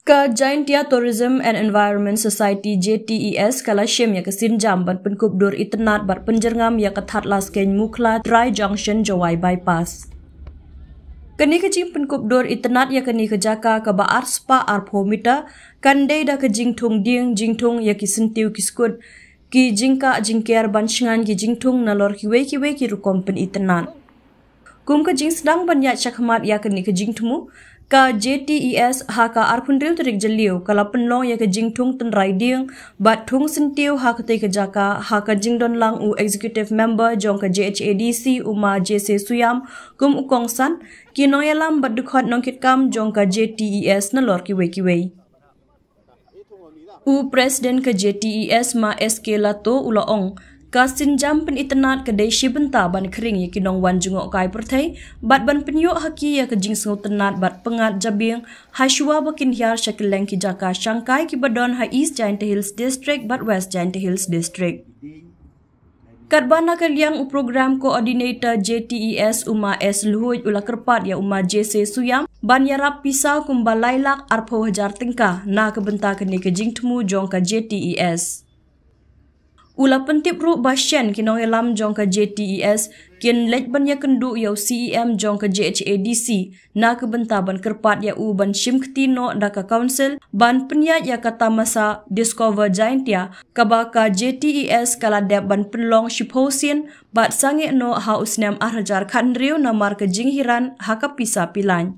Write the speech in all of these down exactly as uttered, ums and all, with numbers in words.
Ka Jaintia Tourism and Environment Society, J T E S, ka la shim ïa ka sienjam ban pynkup dur itynnad bad pynjyrngam ïa ka Thadlaskein Mukhla Tri Junction Jowai Bypass. Kane ka jingpynkup dur itynnad ïa kane ka jaka kaba ar spah arphew meter, kan dei da ka jingthung dieng, jingthung ïa ki syntiew ki skut, ki jingkah jingker ban shngaiñ ki jingthung nalor kiwei kiwei ki rukom pynitynnad. Kum ka jingsdang ban ïaid shakhmat ïa kane ka jingthmu, ka J T E S ha ka arphew hynriew tarik Jylliew ka la pynlong ïa ka jingthung tynrai dieng bad thung syntiew ha katei ka jaka, ha ka jingdon lang u Executive Member jong ka J H A D C, u Ma J C Suiam, kum u kongsan, ki nongïalam bad dkhot nongkitkam jong ka J T E S nalor kiwei kiwei. U President ka J T E S, Ma S K Lato, u la ong, ka sienjam pynitynnad ka dei shi bynta ban khring ïa ki nongwan jngohkai pyrthei bad ban pynïoh ha ki ïa ka jingsngewtynnad bad pyngngad jabieng, ha shuwa ba kin hiar sha kylleng ki jaka shangkai kiba don ha East Jaintia Hills District bad West Jaintia Hills District. Katba na ka liang u Program Coordinator J T E S, u Ma S Lhuid, u la kyrpad ïa u Ma J C Suiam ban ïarap pisa kumba lai lak arphew hajar tyngka na ka bynta kane ka jingthmu jong ka J T E S. U la pyntip ruh ba shen ki nongïalam jong ka J T E S kin leit ban ïakynduh ïa u C E M jong ka J H A D C na ka bynta ban kyrpad ïa u ban shim kti noh da ka Council ban pynïaid ïa ka tamasa Discover Jaintia, kaba ka J T E S ka la dep ban pynlong shiphew sien bad sangeh noh ha u snem ar hajar khathynriew namar ka jinghiar ha ka pisa pilan.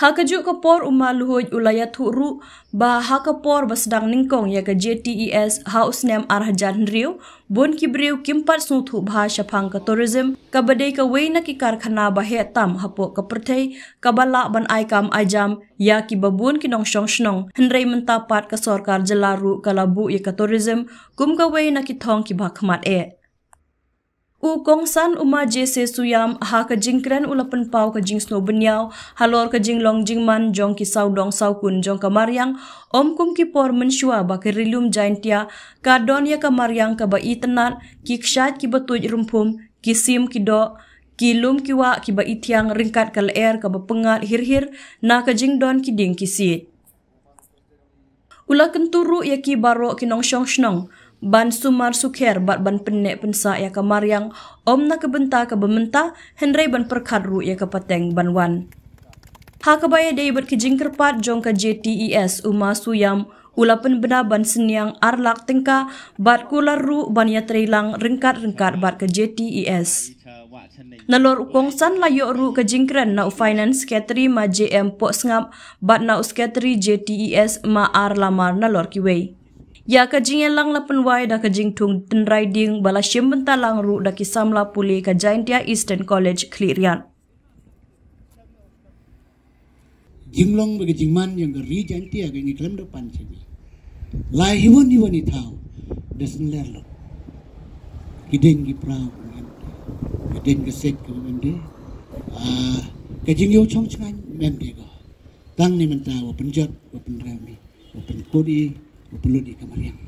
Ha kajuh ka por u Ma Lhuid u la ïathuh ruh ba ha ka por ba sdang nyngkong ïa ka J T E S ha u snem ar hajar hynriew, bun ki briew kim pat sngewthuh bha shaphang ka tourism, kaba dei kawei na ki karkhana ba heh tam hapoh ka pyrthei, kaba lah ban ai kam ai jam ïa kiba bun ki nongshong shnong, hynrei mynta pat ka sorkar jylla ruh ka la buh ïa ka tourism kum kawei na ki thong kiba khmat eh. U kongsan u Ma J C Suiam ha ka jingkren u la pynpaw ka jingsngewbynñiaw halor ka jinglong jingman jong ki sawdong sawkun jong ka mariang, ym kum ki por mynshuwa ba ka Ri Lum Jaintia ka don ïa ka mariang kaba itynnad, ki kshaid kiba tuid rymphum, ki sim ki doh, ki lum ki wah kiba ithiang ryngkat ka lyer kaba pyngngad hir hir na ka jingdon ki dieng ki siej. U la kyntu ruh ïa ki baroh ki nongshong shnong ban sumar sukher bad ban pynneh pynsah ïa ka mariang, ym na ka bynta kaba mynta, hynrei ban pyrkhat ruh ïa ka pateng ban wan. Ha kaba ïadei bad ka jingkyrpad jong ka J T E S, u Ma Suiam u la pynbna ban synñiang ar lak tyngka bad kular ruh ban ïatreilang ryngkat ryngkat bad ka J T E S. Nalor u kongsan la ïoh ruh ka jingkren na u Finance Secretary Ma J M Pohsngap bad na u Secretary J T E S Ma R Lamar nalor kiwei. Ïa ka jingïalang la pynwai da ka jingthung tynrai dieng ba la shim bynta lang ruh da ki samla pule ka Jaintia Eastern College Khliehriat. Jinglong bad ka jingman jong ka Ri Jaintia ka ngi khlem da pan sha mi. Lai hi wan hi wan i thaw da synler lo. Ki ding ki praw ka mem de. Ki ding ka sek ka mem de. Ah, ka jingïoh chong chngaiñ mem de ko. Tang ni mynta wa pynjot, wa pynrem i, wa pynkut i, wa pynlut i ka mariang.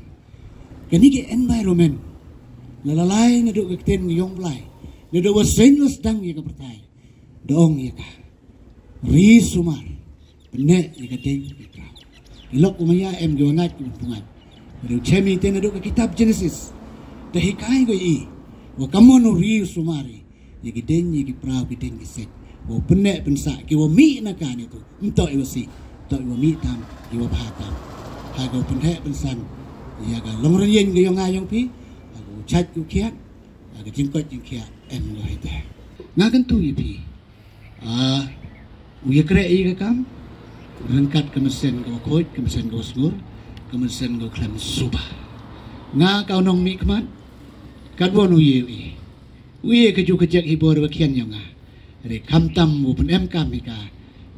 Kani ka environment la la lai naduh ka ktien ka yong Blai, naduh wa seng wa sdang ïa ka pyrthai. Da ong ïa ka, ri sumar, pynneh ïa ka ding ïa ka praw. Ïa lok u maya em ki wa ngait ki wa pynngait. Ri u chemi te naduh ka kitab Genesis. Da hikai ko i, wa kamon u ri sumar i, ïa ki ding ïa ki praw ki ding ki sek. Wa pynneh pynsah ki wa mih na kane tu. Ym toh i wa sih, toh i wa mih tam, i wa bha tam. Ha ka wa pynheh pynsang ïa ka longrynïeng ka yong nga yong phi. Ha ka wa chait ka wa khiat. Ha ka jingkoit jingkhiah em wa hei te. Nga kyntu ïa phi. Ah, u ïa kreh ïa ka kam ryngkat ka mynsiem ka wa khuid, ka mynsiem ka wa sngur, ka mynsiem ka wa khlem suba. Nga ka u nongmihkhmat, katwon u ïa u ïa. U ïa ka ju ka jek hi bor wa khian yong nga. Re khamtam u pynem kam hi ka.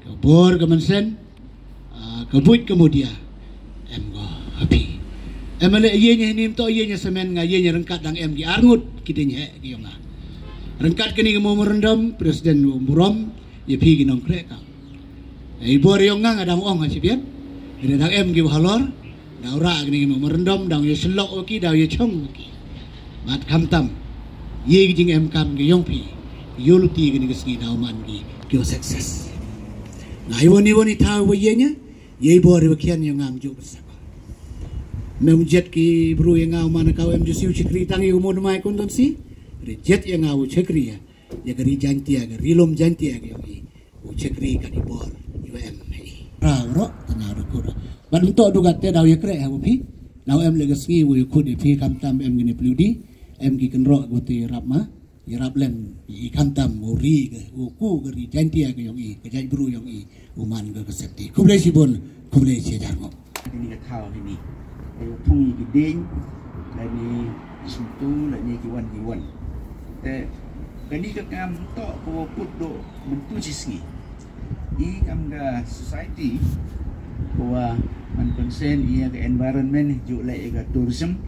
Ka bor ka mynsiem, ah, ka buit ka mudia. Em ko ha phi. Em ale ïa nya hi nim to ïa nya semen nga ïa nya ryngkat dang em ki arngut ki ding heh ki yong nga. Ryngkat kani ka memorandum, President u burom, ïa phi ki nongkreh kam. Ïa i bor yong nga nga dang ong ha shibian. Ïa dang em ki wa halor. Daw rah kani ki memorandum, daw ïa shlok wa ki, daw ïa chong wa ki. Bad khamtam. Ïa ki jingem kam ki yong phi. Ïa luti kani ki sngi daw man ki, ki wa success. Nga ïa wani wani thaw wa ïa nya. Yei bor iwa khian ya ngam juk bersa. Mem jet ki bru ya nga u man ka em jusi u chakri tang ya u mon mai kun don si. Ri jet ya nga u chakri ya. Ya ka ri Jaintia, ka ri lum Jaintia ka yong i. U chakri ka di bor iwa em hei. Ra ro tana ro kura. Ban to du ka te daw ya kre ha u phi. Daw em le ka sngi u ya khut ya phi kam tam em gini pludi. Em ki kan ro gu te rap ma. Yarap lem i khamtam u ri ka u ku ka ri Jaintia ka yong i ka jait bru yong i u man ka ka safety. Khublei shibun, khublei shi hajar nguh. Kani ka thaw hini. Ka u thung i ki ding, lani sumtu, lani ki wan ki wan. Te kani ka kam to ko put do mentu chi sngi. I kam ka society ko wa man concern i ka environment ju le i ka tourism.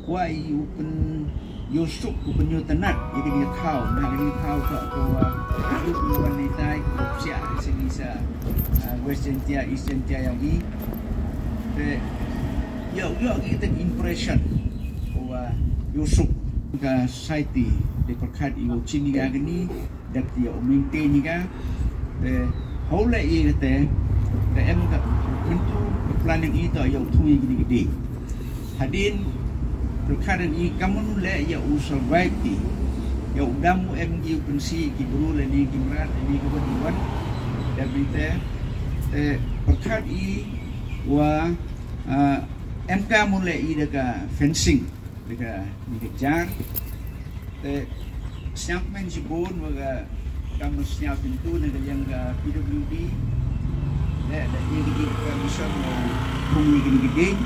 Kwah i u pyn ïoh suk u pyn ïoh tnat ïa kane ka thaw, na kane ka thaw ka ka wa ka duk u wan ni tai ka psiah ka sini sa, ah, West Jaintia, East Jaintia ïa i. Te ïa ïa ki ta impression ka wa ïoh suk ka society de pyrkhat i u chini ga kani. Dep ïa u maintain ïa ka. Te hau le ïa te te em ka myntu ka planning i to ïa u thung ïa kini ki dei. Hadien pyrkhat i ka munu le ïa u survive ki ïa u dam u em ki u pensi ki bru le ni ki mrat le ni ki wan i wan. Dep i te te pyrkhat i wa, ah, em ka mun le i da ka fencing. Bika ni ka jar. Te sñiaw kmen shibun wa ka kam sñiaw kyntu na ka liang ka P W D. Le da ye ka ka mission wa pung ni ka ni ka ding.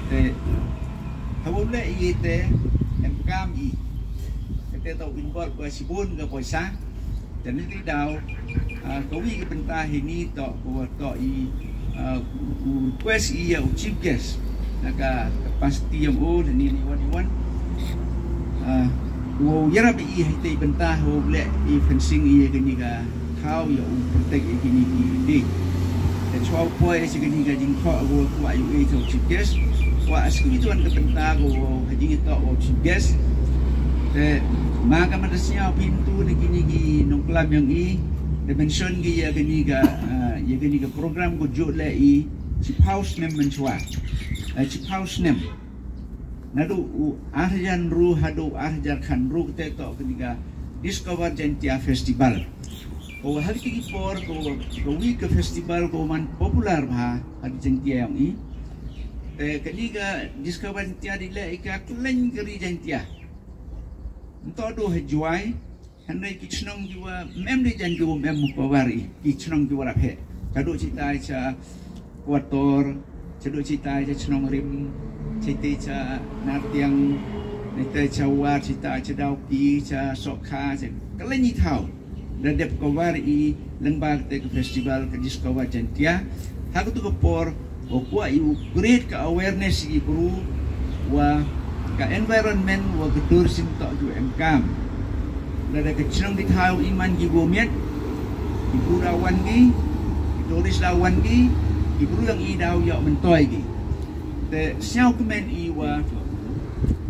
Te hawm le i te em kam i. Te te tau involve wa shibun ka poisa. Te ni ti daw, ah, ka wi ka bynta hi ni to ko to i, ah, u request i ïa u chief guest na ka capacity yong u ni ni wan ni wan. Ah, u yarap i hi te bynta ho le i fencing i ïa kani ka thaw ïa u protect i kini ki dei. Te chwa u poi i kani ka jingkho ko ko ïa u chief guest. Wa as ki tuan ka bynta ko ha jingïatoh u chief guest. Te ma ka mata sñiaw pintu na kini ki nongklam yong i. Te mention ki ïa kani ka, ah, ïa kani ka program ko jot le i chiphaw snem mynchwa. Eh, chiphaw snem. Naduh u ar hajar ru haduh ar hajar khan ru te to kani ka Discover Jaintia Festival. Ko ha ki por ko ko wi ka festival ko man popular bha ha Jaintia yong i. Te kani ka Discover Jaintia di le i ka klein ka ri Jaintia. Nto do ha Jwai. Hynrei ki chnong ki wa mem de jan ki wa mem ko war i ki chnong ki wa rap he. Ka do chitai cha Kwator, cha do chitai cha Chnong Rim, chitai cha Nartiang, chitai cha War, chitai cha Dawki, cha Sokha, cha Kalani Thau. Da dep ko war i lengba te ka festival ka Discover Jaintia. Ha ka tu ka por Wa kwah i u create ka awareness i bru wa ka environment wa ka tourism ta ju em kam. Lada ka chnong ki thaw i man ki bru miet, ki bru da wan ki, ki tourist da wan ki, ki bru yang i daw yak mentoi ki. Te siaw kmen i wa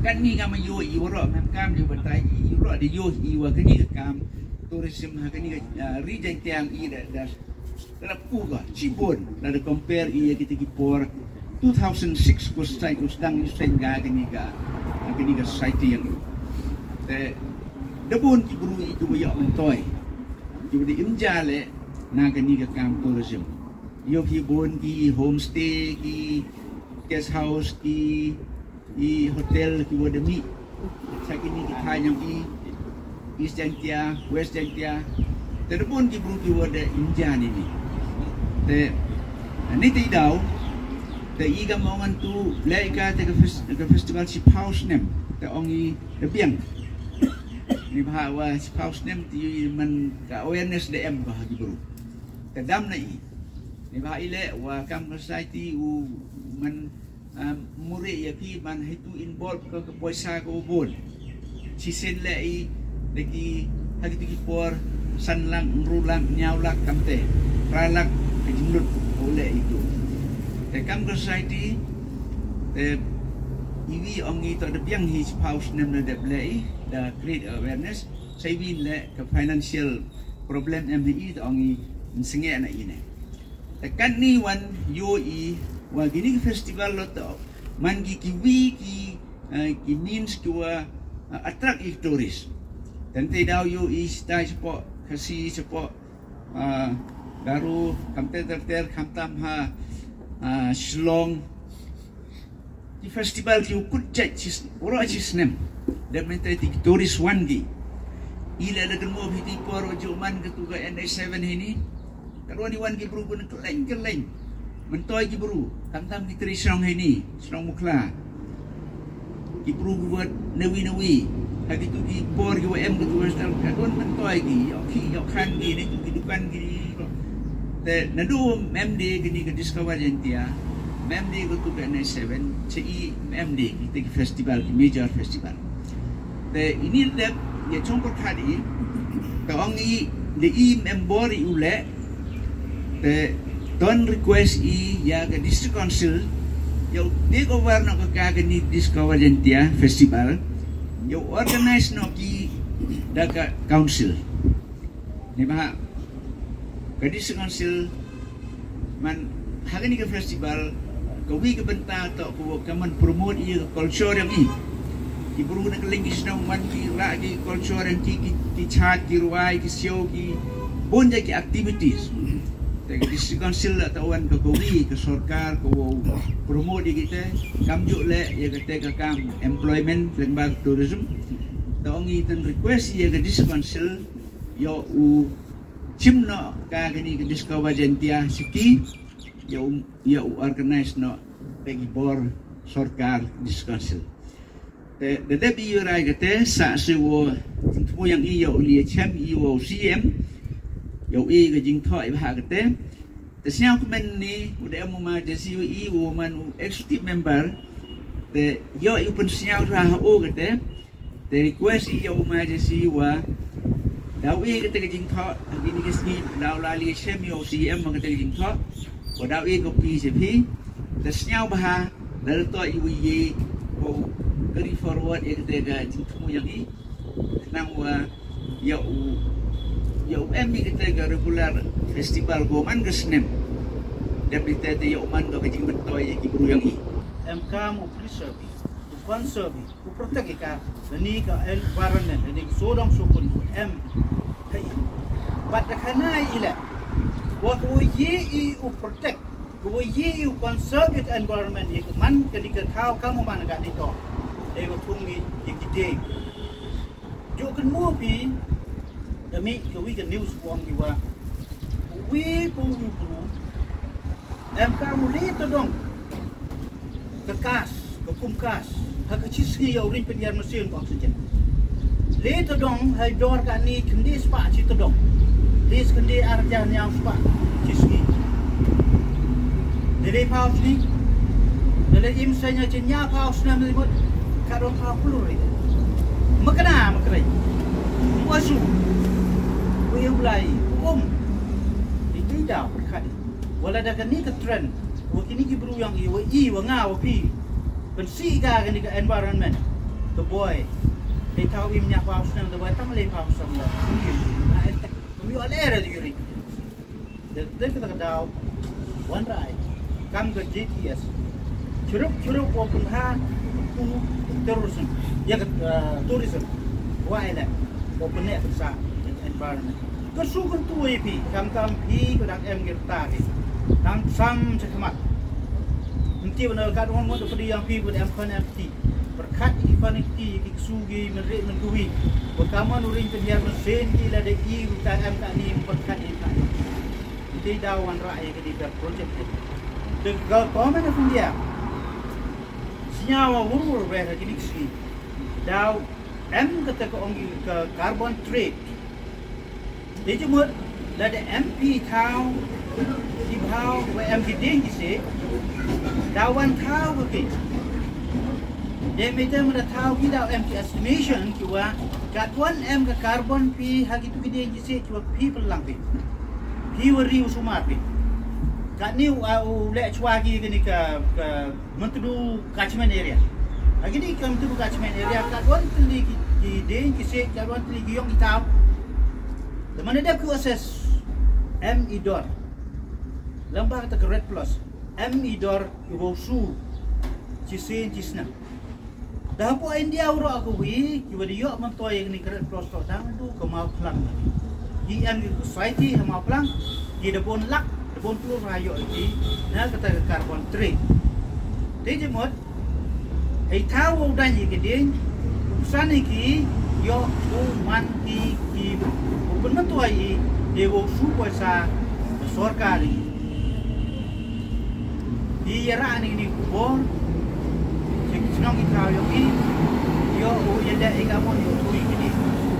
kan ni ngam yo i wa ro em kam di batai i ro di yo i wa kani ka kam tourism ha kani ka, ah, region tiang i da da Lada pu ka chibun lada compare i ïa kita ki por two thousand six ko stai ko sdang i stai ga kani ka kani ka society yang te da bun ki bru i tu ïa mentoi ki bru im ja le na kani ka kam tourism ïa ki bun ki homestay ki guest house ki i hotel ki wa da mih. Sa kini ki thaiñ yong i East Jaintia, West Jaintia. Te da bun ki bru ki wa da India ni ni. Te ni te i daw te i ka mong an tu le ka te ka fes- ka festival shiphaw snem te ong i da biang. Ni bha wa shiphaw snem te i man ka awareness da em bha ki bru. Te dam na i ni bha i le wa kam ka society u man Muri ïa phi ban hei tu involve ka ka poisa ka u bun. Shisien le i da ki ha ki tu ki por san lak, ynru lak, ñiaw lak kamte. Phra lak ka jinglut u le i tu. Te kam ka society te i wi ong i to da biang hi chiphaw snem na dep le i da create awareness. Sa i wi le ka financial problem em hi i to ong i nsnge na i ne. Te katni wan ïohi wa kini ki festival la to man ki kiwi ki, eh, ki means ki wa, eh, attract i tourist. Tang te daw ïohi stai shapoh Khasi, shapoh, eh, Garo, kam ter ter ter, khamtam ha, eh, Shillong. Ki festival ki u kut jait shi s-, waroh shi snem. Dep mynta te ki tourist wan ki. I la da kynmaw phi te por wa ju man katu ka N H seven hini. Ka wan i wan ki bru bun kylleng kylleng. Myntoi ki bru. Khamtam ki tre shnong hini, shnong Mukhla. Ki bru ki wa nawi nawi. Ha kitu ki por ki wa em katu ka wan myntoi ki. Ïoh ki, ïoh khan ki, ne tu ki dukan ki. Te naduh mem de kini ka Discover Jaintia, mem de katu ka N H seven, che i mem de kita ki festival, ki major festival. Te ini dep ïa chong pyrkhat i, te ong i, de i mem bor i u leh, te ton request i ïa ka District Council, ïa u take over noh ka, ka kani Discover Jaintia Festival, ïa u organize noh ki da ka council. Ni ba ka District Council man ha kani ka festival, ka wi ka bynta to ko ka man promote ïa ka culture ïa ngi. Ki bru na ka lyngkhi shnong man ki rah ki culture ïa ngi, ki, ki chat, ki rwai, ki siaw, ki bun ja ki activities. Te ka District Council la ta wan ka, ka wi ka sorkar ka wa promote ïa kita, kam ju leh ïa kata ka kam employment lyngba ka tourism. Ta ong i tan request ïa ka District Council ïa u chim noh ka kani ka Discover Jaintia sha ki, ïa u, ïa u organize noh da ki bor sorkar District Council. Te da dep i rai kata sa se wa thmu ïa i ïa u li chem i wa u C M ïa u i ka jingthoh i bha kata. Te sñiaw kmen ni u da em u ma Jesse u i u man u executive member. Te ïa i u pynsñiaw ha u kata. Te request i ïa u ma Jesse wa daw i kata ka jingthoh ha kini ki sngi, daw la li chem ïa u C M wa kata ka jingthoh, wa daw i copy sha phi. Te sñiaw bha da la toh i wi i ko carry forward ïa kata ka jingthmu ïa i. Khnang wa ïa u, ïa u em i kata ka regular festival ko man ka snem. Dep i te te ïa u man ka jingmyntoi ïa ki bru ïa i. Em kam u preserve, u conserve, u protect ïa ka, lane ka environment, lane ka sawdong sawkun u em. Hey. Bad da khana i leh, wa ko ye i u protect, ko ye i u conserve ïa ka environment, ïa ka man ka dei ka thaw kam u man ka dei to. Dei wa thung i ïa ki dei. Ju kynmaw phi, da mih ka wi ka news ko ong ki wa, wi pu wi pu, em ka mu le to dong ka kas, ka kum kas, ha ka chi sngi ïa u ring pynhiar masin ka oxygen. Le to dong ha dor kani khyndai spah chi to dong. Le khyndai ar hajar hynñiew spah chi sngi. Le le phaw sngi. Le le im sa nya chi nya phaw sngi le mut ka dong phaw pulu re. Makna makrai. Wasu. Wi u blai um. Iti da khadi. Wala da kani ka trend. Wa kini ki bru ïa i wa i wa nga wa phi. Pynsih ka kani ka environment. The boy. Te thaw im nya phaw sngi the boy tang le phaw sngi. Kami wa le ra di ri. Te te ka daw. Wan rai. Kam ka J T S. Churup churup wa pynha ku terrorism. Ïa ka, eh, tourism. Wa ila. Wa pynne pynsa environment. Ka su kan tu i phi, kam kam phi ka dang em ki rta phi. Dang sam cha khmat. Nti bana ka dong mo da pdi yang phi bud em khon em ti. Berkat i khon ti ki su ki menri men kuwi. Bud ka mon u ring pynhiar men sen ki la da i u ka em ka ni berkat i ka ni. Nti daw wan ra i ka di ka project ni. The government of India. Sñiaw wa wur wur wer ha ki ni ki. Daw em kata ka ong ki ka carbon trade. Te jumut, lada em phi thaw, ki bhaw, wa em ki dieng ki siej, da wan thaw ka ki. Te mynta mynta thaw ki da em ki estimation ki wa, katwan em ka carbon phi, ha kitu ki dieng ki siej ki wa phi pynlang phi. Phi wa ri u sumar phi. Katni u, u leh chwa ki kani ka, ka, Myntdu catchment area. Ha kini ki Myntdu catchment area, katwan tylli ki, ki dieng ki siej, katwan tylli ki ïong ki thaw. Te mynta dep ki assess, em i dor. Lem bad kata ka Red Plus, em i dor i wow su shisien shisnem. Da hapoh India u rok ka wi ki wa da yoh myntoi ïa kani ka Red Plus to dang du ka Mawphlang. Ki em ki society ha Mawphlang, ki da bun lak, da bun klur ha yoh ki na kata ka carbon trade. Te jingmut hei thaw wow dang ïa ki ding, u san ïa ki yoh u man ki ki u pynmyntoi i de wow su poisa ka sorkar i. Ïa rah ni ni kubur. Cik chnong i thaw yoh i. Yoh u ïa leh i ka mon yoh u i kini.